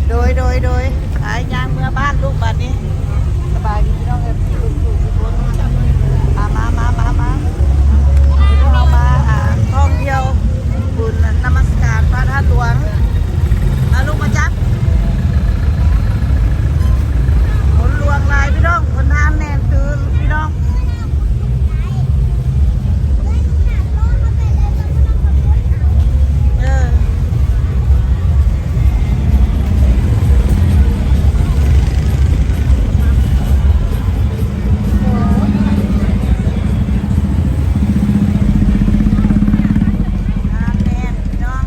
ໂດຍ ໂດຍ ໂດຍ ໄປ ຍ່າງເມືອບ້ານລູກບາດນີ້. ສະບາຍດີພີ່ນ້ອງເອັຟຊີທຸກໆຄົນ. ມາ ມາ ມາ ມາ ມາ ເຮົາມາ ອ່າ ທ່ອງທ່ຽວບຸນນະມັດສະການພະທາດຫຼວງ. ມາລູກມາຈັບ. ຄົນຫຼວງຫຼາຍພີ່ນ້ອງ, ຄົນທາງແໜ້ນຕື່ນພີ່ນ້ອງ. ເອີ ແໜ້ນພີ່ນ້ອງ.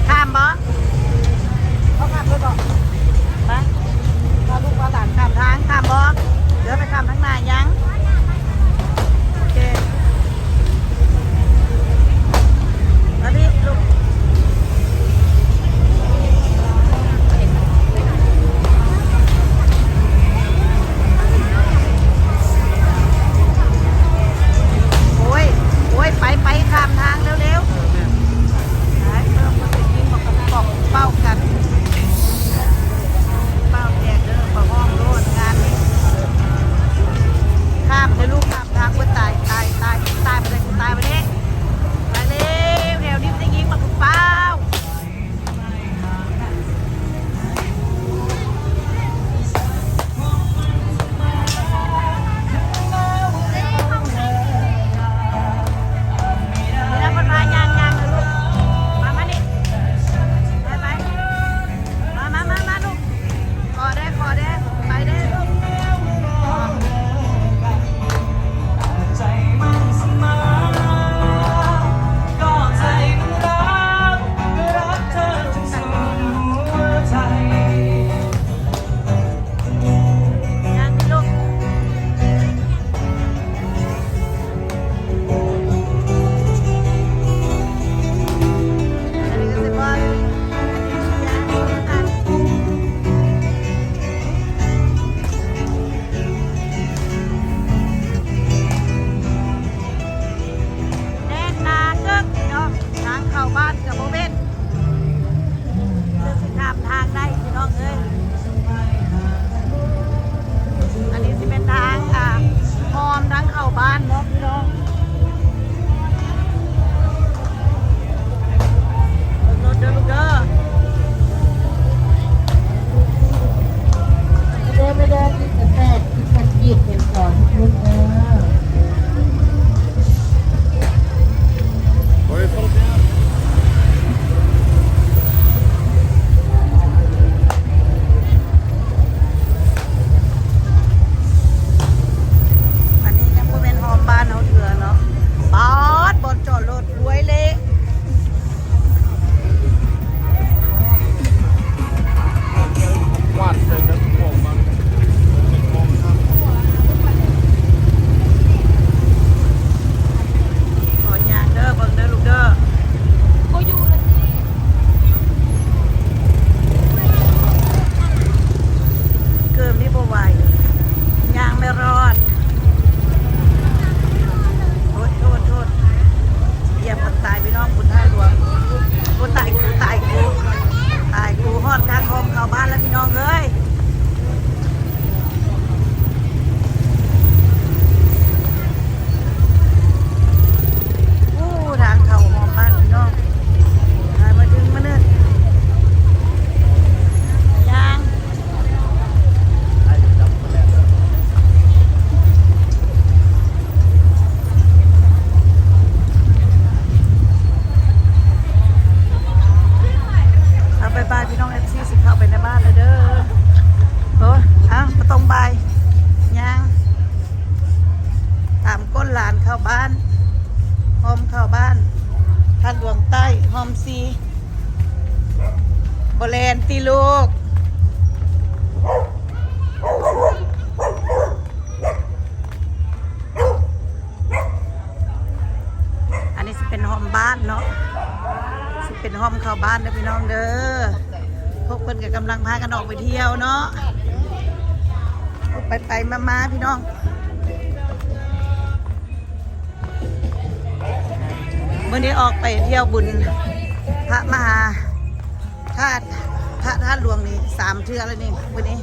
ຂ້າມບໍ່? ເຮົາຂ້າມເລີຍບໍ່? ໄປ ພາລູກພາຫຼານຂ້າມທາງ. ຂ້າມບໍ່? ເດີນໄປຂ້າມທາງໜ້າຍັງ? ໂອເຄ ມາພີ່ລູກ. ໂອ້ຍ ໂອ້ຍ ໄປ ໄປ ຂ້າມທາງເລັວໆ. ໄປ ເພິ່ນໄປຍິງໝາກກະປ໋ອງເປົ້າກັນ. ເປົ້າແຕກເດີ ປະຮ້ອງໂລດງານນີ້. ຂ້າມເດີລູກ ຂ້າມທາງ. ໂອ້ຍ ຕາຍ ຕາຍ ຕາຍ ຕາຍໄປເລີຍ ຕາຍໄປເລີຍ. ໄປເລັວ ແຖວນີ້ມັນຈະຍິງໝາກກະເປົ້າ. ແໜ້ນໜາເກີກພີ່ນ້ອງ, ທາງເຂົ້າບ້ານກະບໍ່ແມ່ນ ຄືຊິຂ້າມທາງໄດ້ພີ່ນ້ອງເອີຍ. ອັນນີ້ຊິເປັນທາງ ອ່າ ອ້ອມທາງເຂົ້າບ້ານເນາະພີ່ນ້ອງ. ເບິ່ງລົດເດີລູກເດີ. ເດີໄປເດີ ກິນກາແຟ ກິນຂະໜົມ ກິນເປັນກ່ອນທຸກຄົນເດີ. ອັນນີ້ຍັງບໍ່ແມ່ນຮອບບ້ານເຮົາເທື່ອເນາະ. ປາດ ບ່ອນຈອດລົດ ລວຍເລະ. ກວາດໃສ່ເດີ ຂອງມັນ ຂອຍ່າງເດີ ເບິ່ງເດີລູກເດີ. ບໍ່ຢູ່ລະຕິ ເກີບນີ້ບໍ່ໄຫວ ຍ່າງໄມ່ລອດ. ໂທດ ໂທດ ໂທດ. ຢຽບກັນຕາຍພີ່ນ້ອງ ພຸດທະຫຼວງ. ໂອ້ ຕາຍກູ ຕາຍກູ ຕາຍກູ. ຮອດທາງອ້ອມເຂົ້າບ້ານແລ້ວພີ່ນ້ອງເອີຍ. ໂອ້ ທາງເຂົ້າອ້ອມບ້ານພີ່ນ້ອງ. ມາເຖິງມາເນີດ ຍ່າງ. ເອົາ ບາຍບາຍພີ່ນ້ອງເອັຟຊີ ຊິເຂົ້າໄປໃນບ້ານແລ້ວເດີ. ໂອ້ ເອົາ ບໍ່ຕ້ອງບາຍ ຍ່າງ ຕາມກົ້ນຫຼານເຂົ້າບ້ານ ອ້ອມເຂົ້າບ້ານ ທາດຫຼວງໃຕ້ ຮ່ອມສີ່. ບໍ່ແລ່ນຕິລູກ. ອັນນີ້ຊິເປັນຮ່ອມບ້ານເນາະ ຊິເປັນຮ່ອມເຂົ້າບ້ານເດີພີ່ນ້ອງເດີ. ພວກ พิ่นກໍກຳລັງພາກັນອອກໄປທ່ຽວເນາະ ໄປໆມາໆ ພີ່ນ້ອງ. ມື້ນີ້ອອກໄປທ່ຽວບຸນພະມະຫາທາດ ພະທາດຫຼວງນີ້ສາມເທື່ອແລ້ວນີ້ ມື້ນີ້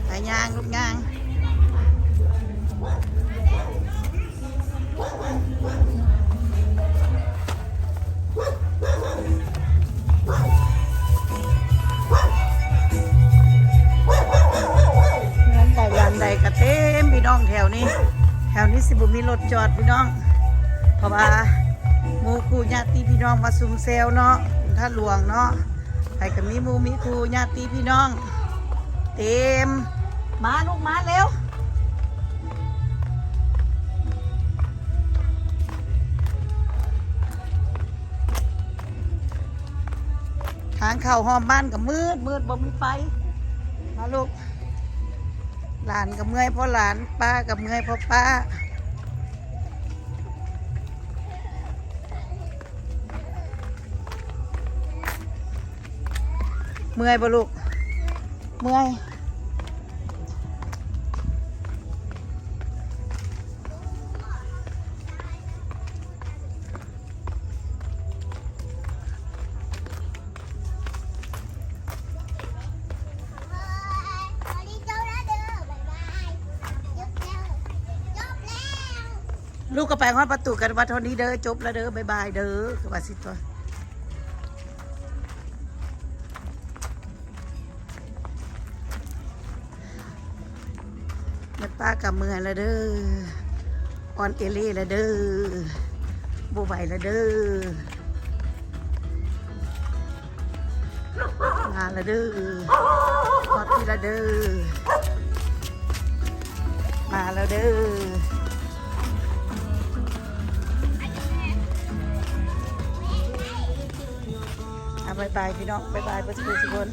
ໄປຍ່າງ ລູກຍ່າງ. ເຮືອນໃດຫຼັງໃດກໍເຕັມພີ່ນ້ອງແຖວນີ້. ແຖວນີ້ຊິບໍ່ມີລົດຈອດພີ່ນ້ອງ ເພາະວ່າໝູ່ຄູ່ຍາດຕິພີ່ນ້ອງມາຊຸມແຊວເນາະ ທາດຫຼວງເນາະ. ໃຜກໍມີໝູ່ມີຄູ່ຍາດຕິພີ່ນ້ອງເຕັມ. ມາລູກມາເລັວ. ທາງເຂົ້າຮອບບ້ານກໍມືດໆ ບໍ່ມີໄຟ. ມາລູກ ຫຼານກໍເມື່ອຍເພາະຫຼານ ປ້າກໍເມື່ອຍເພາະປ້າ. ເມື່ອຍບໍ່ລູກ? ເມື່ອຍ. ລູກກໍໄປຮອດປະຕູກັນວ່າເທົ່ານີ້ເດີ ຈົບແລ້ວເດີ ບາຍບາຍເດີ ກໍວ່າຊິຕົວະ. ແມ່ປ້າກໍເມື່ອຍແລ້ວເດີ ອ່ອນເອເລ່ແລ້ວເດີ ບໍ່ໄຫວແລ້ວເດີ. ມາແລ້ວເດີ ຮອດທີ່ແລ້ວເດີ ມາແລ້ວເດີ. ອາ ບາຍບາຍພີ່ນ້ອງ ບາຍບາຍເບິດທຸກຄົນ.